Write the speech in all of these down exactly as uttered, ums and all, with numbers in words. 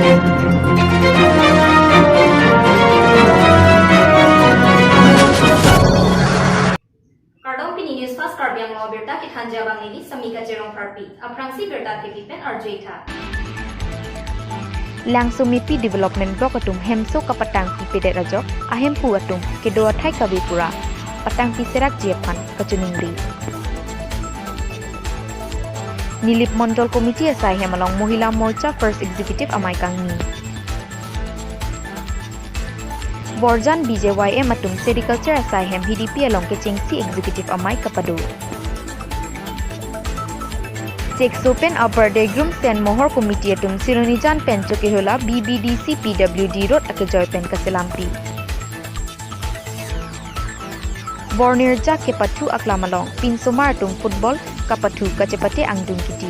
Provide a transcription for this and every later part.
Kardom, pini News Fast Karbi Anglong abirta kethanji abang neli Samika Cherong Parpi. Aphrangsi birta thepi pen arju-i tha. Langsomepi Development Block atum hemso kapatangpipedet ajok ahemphu atum kedo athai kave pura patangpi serakji aphan kachiningri. Nilip Mondol Committee asai hem along Mohila Morcha First Executive amei kangni. Borjan B J Y M atum Sericulture asai hem Hidipi along kechengsi Executive amei kapado. Chekso pen Upper Deigrum Saint Mohor Committee atum Sironijan pen Chokihola B B D C P W D Road akejoi pen kaselampi. Bornirja kepathu aklam along pinsomar atum football kapathu kachepate angdung kiti.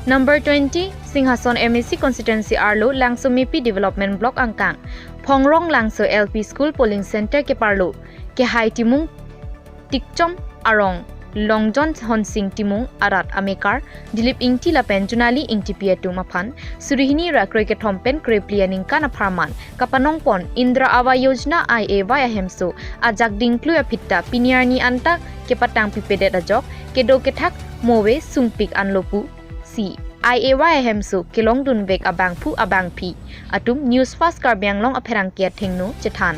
Number twenty, Singhason M A C constituency arlo Langsomepi Development Block angkang Phongrong Langso L P School polling center keparlo kehai Timung Tikchom arong Longjon Honsing Timung arat amekar Dilip Ingti lapen Junali Ingtipi atum aphan suri hini ra krekethom pen krephli aningkan apharman kapanongpon Indira Awas Yojana I A Y ahemso ajak dingklui aphitta pini arni anta kepatangpipedet ajok kedo kethak move sungpik anlo pusi I A Y ahemso kelongdunvek abangphu abangphi atum News Fast Karbi Anglong apherangke athengno chethan.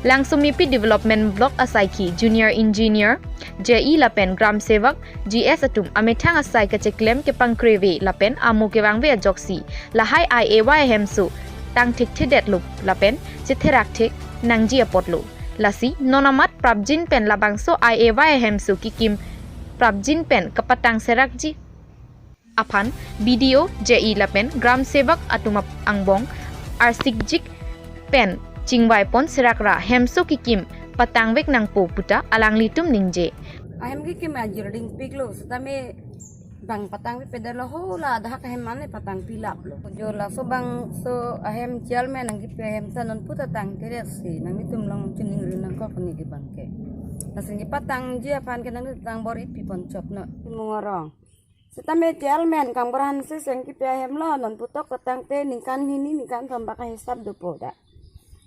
Langsomepi Development Block asaikhi Junior Engineer J E lapen Gram Sevak G S atum amethang asai kacheklem kepangkreve lapen amo kevangve ajoksi lahai I A Y ahemso tangthekthedetlo lapen chetherakthek nangji apotlo. Lasi non amat prapjin pen labangso I A Y ahemso kekim prapjin pen kapatang serakji aphan B D O, J E lapen Gram Sevak atum ap- angbong arsikjik pen chingvaipon serak ra hemso kekim patangvek nangpo puta alanglitum ningje. Ahem kekim ajir dingpiklo, setame bang patangpipedetlo ho, la adahak ahem mane patangpilaplo. Jo laso bangso ahem chairman nangkepi ahem ta nonpu ta tangkedetsi nanglitum along chiningri nangkok neli abangke. Lasi neli patangji aphan ke nangli tangbor-i pipon choknon. Timung arong. Setame chairman Kangbura Hanse si nangkepi ahemlo, nonpu tok ta tangte ningkan hini ningkan thom bak ahisap dopo da.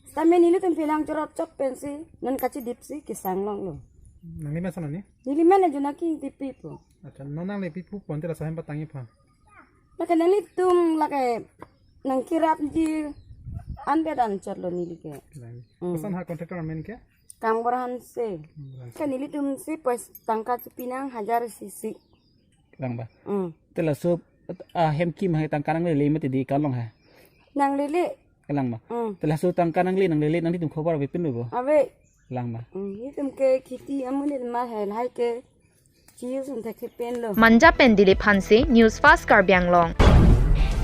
Setame nelitum phi nangchorot chok pensi non kachidipsi kesang longlo. Nangli mesen ani? Neli mesen Junali Ingtipi pu. Accha, non nangli pipu ponte laso ahem patangji aphan? Lake nanglitum lake nangkerapji anbet anchotlo neli ke. Lang. Hmm. Koson ha contractor amen ke? Kangbura Hanse. Kangbura Hanse. Ke nelitumsi poisa tangka chipinang hajar isi isi. Lang ba. Hmm. Te laso ahem kekim hai tangka nanglele mati di kalong ha? Nanglele. Lang ba. Hmm. Te laso tangka nangle nanglele nanglitum khobor avepinlo bo? Ave. Lang ba. Hmm, nelitum ke kheti amonit ma hai lahai ke chiu sun thekthepenlo. Manja pen Dilip Hanse, News Fast Karbi Anglong.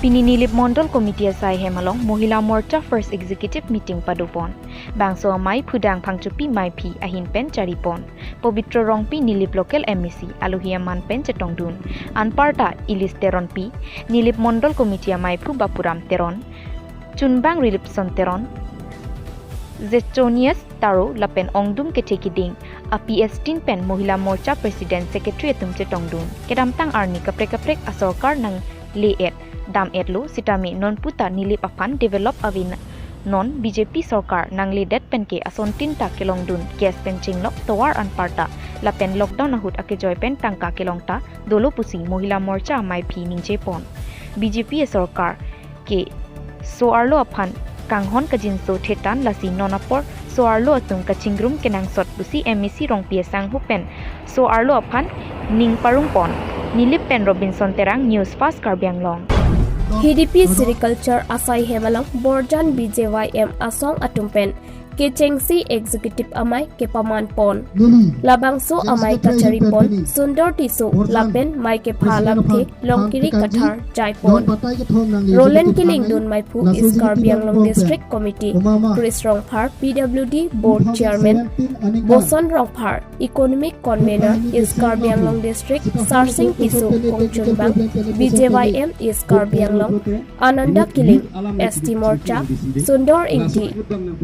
Pini Nilip Mondol Committee asai hem along Mohila Morcha First Executive Meeting padopon. Bangso amei Phudang Phangchopi Meiphi ahin pen charipon. Pobitro Rongpi Nilip Local M A C alohi aman pen chetongdun. Anparta Ilis Teronpi, Nilip Mondol Committee ameiphu Bapuram Teron, Chunbang Rilipson Teron, Zechonius Taro lapen ongdung kethe kiding a-P S tin pen Mohila Morcha President Secretary atum chetongdun. Kedamtang arni kaprek kaprek asorkar nangle-et dam-etlo sitame nonpu ta Nilip aphan develop ave na-, non B J P sorkar nangledet penke asontin ta kelongdun gas pen chinglok tovar anparta lapen lockdown ahut akejoi pen tangka kelong ta dolo pusi Mohila Morcha ameiphi ningjepon. B J P sorkar ke so-arlo aphan kanghon kajinso thetan lasi non apor so-arlo atum kachingrum kenangsot pusi M A C Rongpi asangho pen so-arlo aphan ning parungpon. Nilip pen Robinson Terang, News Fast Karbi Anglong. Hidipi Sericulture asai hem along Borjan B J Y M asong atum pen kechengsi Executive amei kepamanpon. Labangso amei kacharipon Sundor Tisso lapen mei kepha lamthe Longkiri Kathar jaipon. Roland Kilingdun meiphu East Karbi Anglong District Committee, Chris Rongphar P W D Board Chairman, Boson Rongphar Economic Convener East Karbi Anglong District, Sarsing Tisso Kongchunbang B J Y M East Karbi Anglong, Ananda Killing S T Morcha, Sundor Ingti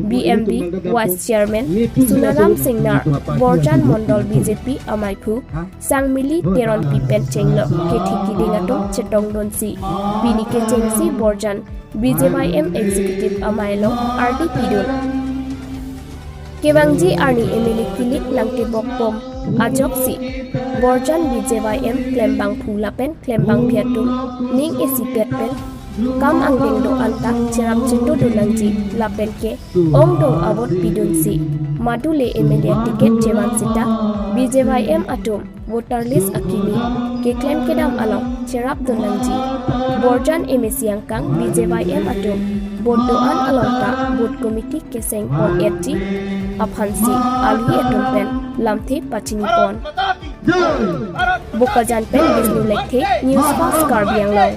B M B, Vice Chairman Sunaram Singnar, Borjan Mondol B J P amaiphu Sangmili Teronpi pen chenglok kethek keding atum chetongdunsi pini kechengsi Borjan B J Y M Executive amei along ardi pidun. Kevangji arni M L A kilik langtebok bom ajoksi Borjan B J Y M klembangphu lapen klembangpi atum ning isipet pen kam angdeng do-an ta cherap chetodun nangji lapen ke ongdung a-vote pidunsi madule M L A ticket chevan sita B J Y M atum voter list akimi keklem kedam along cherapdun nangji. Borjan M A C angkang B J Y M atum vote do-an along ta booth committee keseng pon-etji aphansi alhi atum pen lamthe pachinipon. Bokajan pen Bisnu Lekthe, News Fast Karbi Anglong.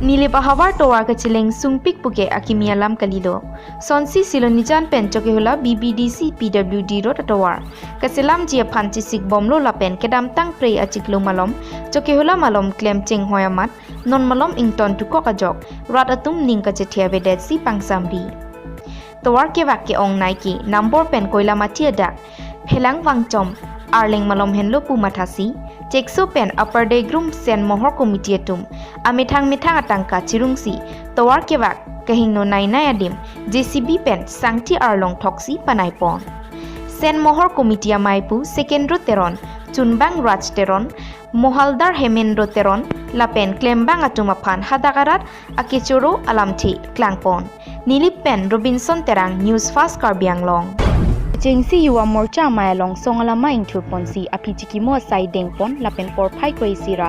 Nilip ahavar tovar kacheleng sungpik puke akimi alam kalilo. Sonsi Silonijan pen Chokihola B B D C P W D road atovar kachelamji aphan chesik bomlo lapen kedamtang pre achiklo malom Chokihola malom klem chenghoi amat non malom ington tukok ajok rat atum ning kachethe avedetsi pangsamri. Tovar kevak ke-ongnei ke Nambor pen Koilamathi adak Phelang Vangchom Arleng malom henlo pu mathasi, Chekso pen Upper Degrum Sen Mohor Committee atum amethang methang atangka chirungsi tovar kevak kahingno neinei adim J C B pen sangthi arlong thoksi panaipon. Sen Mohor Committee amaiphu Sekendro Teron, Chunbang Raj Teron, Mohaldar Hemendro Teron lapen klembang atum aphan hadak arat akechoro alamthe klangpon. Nilip pen Robinson Terang, News Fast Karbi Anglong. Chengsi Yuva Morcha amei along song alama ingthurponsi aphi chikimo asai dengpon lapen porphai kroi isi ra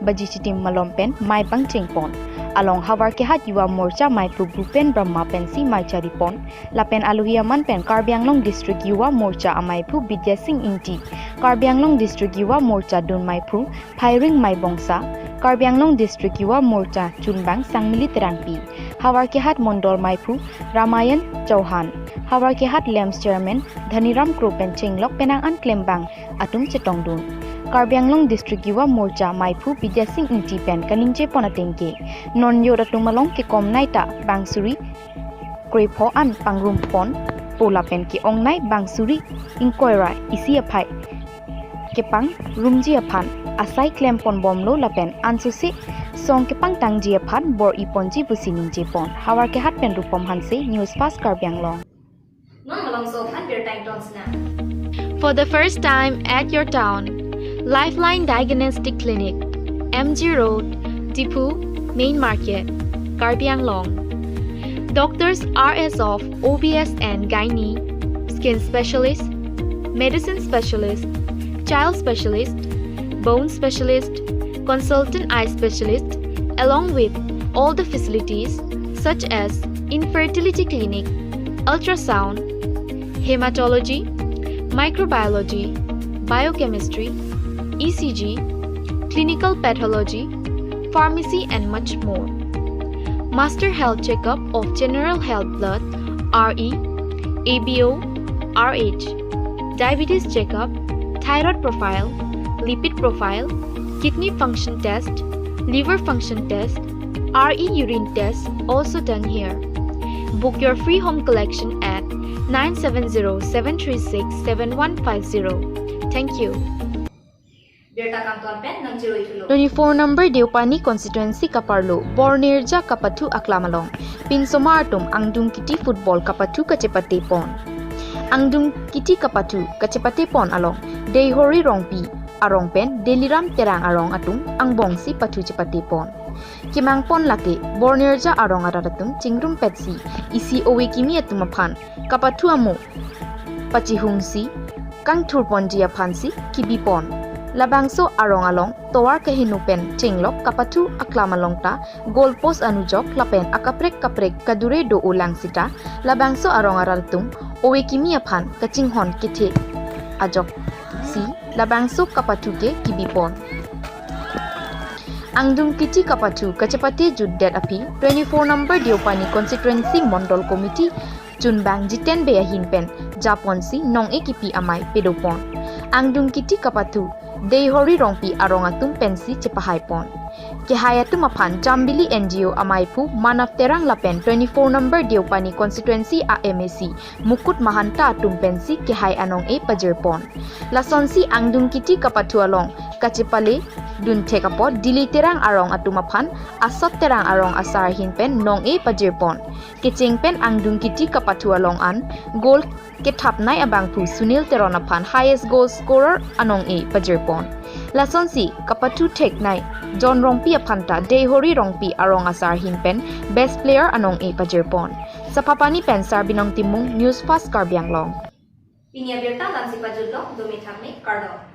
baji chitim malom pen mei pangchengpon. Along Howraghat Yuva Morcha amaiphu Bhupen Brahma pensi mei charipon. Lapen alohi aman pen Karbi Anglong District Yuva Morcha amaiphu Bidya Sing Ingti, Karbi Anglong District Yuva Morcha dun meiphu Phairing Maibongsa, Karbi Anglong District Yuva Morcha Chunbang Sangmili Terangpi, Howraghat Mondol meiphu Ramayan Chauhan, Howraghat LAMPS Chairman Dhaniram Kro pen chenglok penang an klembang atum chetongdun. Karbi Anglong District Yuva Morcha meiphu Bidya Sing Ingti pen kaningjepon ateng ke, non jot atum along kekomnei ta bang suri krepho an pangrumpon po lapen ke-ongnei bang suri ingkoi ra isi aphai kepangrumji aphan asai klempon bomlo lapen ansose song kepangtangji aphan bor-iponji pusi ningjepon. Howraghat pen Rupom Hanse, News Fast Karbi Anglong. Non malomso aphan birta ingtonsna. For the first time at your town, Lifeline Diagnostic Clinic, M G Road, Diphu, Main Market, Karbi Anglong. Doctors are as of O B S and gynae, skin specialist, medicine specialist, child specialist, bone specialist, consultant eye specialist, along with all the facilities such as infertility clinic, ultrasound, hematology, microbiology, biochemistry, E C G, clinical pathology, pharmacy and much more. Master health checkup of general health blood, R E, A B O, R H, diabetes checkup, thyroid profile, lipid profile, kidney function test, liver function test, R E urine test also done here. Book your free home collection at nine seven zero seven three six seven one five zero. Thank you. Birta kangton pen nangchiroithulo. Twenty-four number Deopani constituency kaparlo Bornirja kapathu aklam along pinsomar atum angdung kiti football kapathu kachepatepon. Angdung kiti kapathu kachepatepon along Deihori Rongpi arong pen Deliram Terang arong atum angbongsi pathu chepatepon. Kemangpon lake Bornirja arong arat atum chingrumpetsi isi ove kimi atum aphan kapathu amo pachihungsi kangthurponji aphansi kibipon. Labangso arong along tovar kaheno pen chenglok kapathu aklam along ta goal post anujok lapen akaprek kaprek kadure do-olang sita labangso arong arat atum ove kimi aphan kachinghon kethe ajoksi labangso kapathu ke kibipon. Angdung kiti kapathu kachepate jutdet aphi twenty-four number Deopani constituency mondol committee chunbang Jiten Bey ahin pen japonsi nong-e kipi amei pedopon. Angdung kiti kapathu Deihori Rongpi arong atum pensi chepahaipon. Kehai atum aphan Jambili N G O amaiphu Manav Terang lapen twenty-four number Deopani constituency a M A C Mukut Mahanta atum pensi kehai anong-e pajirpon. Lasonsi angdung kiti kapathu along kachepale dunthek apot Dili Terang arong atum aphan Asot Terang arong asar ahin pen nong-e pajirpon. Kecheng pen angdung kiti kapathu along an goal kethapnei abangphu Sunil Teron aphan highest goal scorer anong-e pajirpon. Lasonsi kapathu theknei John Rongpi aphanta Deihori Rongpi arong asar ahin pen best player anong-e pajirpon. Saphapani pen Sarbinong Timung, News Fast Karbi Anglong. Pini abirta la-ansi pajutlo, dome thakme, kardom.